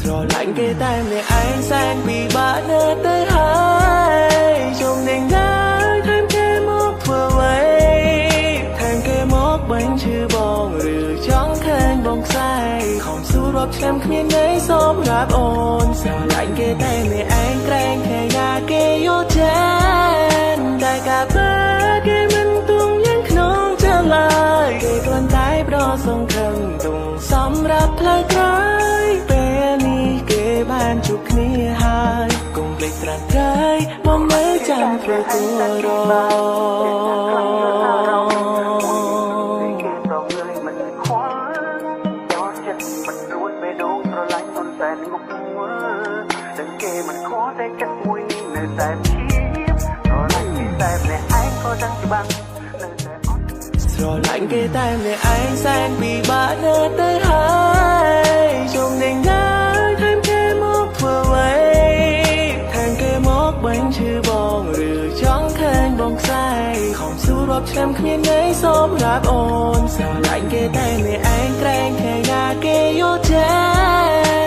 ស្រឡាញ់គេតែម្នាក់ឯងសែនពិបាកណាស់ទៅហើយ ជុំនឹងណាថែមគេមកធ្វើអ្វី ថែមគេមកបាញ់ឈឺបង ឬចង់ឃើញបងខ្សែខំស៊ូរាប់ឆ្នាំគ្មានន័យសម្រាប់អូន។ ស្រឡាញ់គេតែម្នាក់ឯង ក្រែងឃើញណាគេយល់ចាន តែការពិតគេមិនទុំយ៉ាងក្នុងចិត្តឡើយ គេគ្រាន់តែប្រសងខឹងទុំសម្រាប់ផ្លូវក្រោយ។ ពេលនេះគេបានជួបគ្នាហើយ កុំភ្លេចត្រាស់ត្រៃមកមើលចាំធ្វើតួរ គេប្រងើយមិនខ្វល់ ដល់ចិត្តមិនរួច បេះដូងស្រឡាញ់អូនសែនងប់ងល់ ដឹងគេមិនខ្វល់ តែចិត្តមួយនេះនៅតែព្យាស្រឡាញ់គេតែម្នាក់ឯង ក៏ដឹងច្បាស់នៅតែអត់ ស្រឡាញ់គេតែម្នាក់ឯងសែនពិបាកណាស់ទៅហើយ ជុំនឹងណាថែមគេមកធ្វើអ្វី ថែមគេមកបាញ់ឈឺបង ឬចង់ឃើញបងខ្សែខំស៊ូរាប់ឆ្នាំគ្មានន័យសម្រាប់អូន។ ស្រឡាញ់គេតែម្នាក់ឯង ក្រែងឃើញណាគេយល់ចា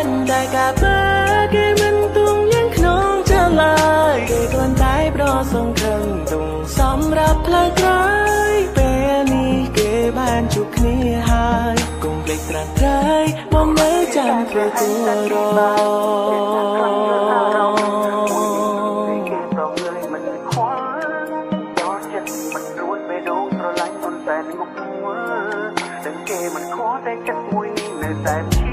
ន តែការពិតគេមិនទុំយ៉ាងក្នុងចិត្តឡើយ គេគ្រាន់តែប្រសងខឹងទុំសម្រាប់ផ្លូវក្រោយ។ ពេលនេះគេបានជួបគ្នាហើយ កុំភ្លេចត្រាស់ត្រៃមកមើលចាំធ្វើតួរ គេប្រងើយមិនខ្វល់ ដល់ចិត្តមិនរួច បេះដូងស្រឡាញ់អូនសែនងប់ងល់ ដឹងគេមិនខ្វល់ តែចិត្តមួយនេះនៅតែ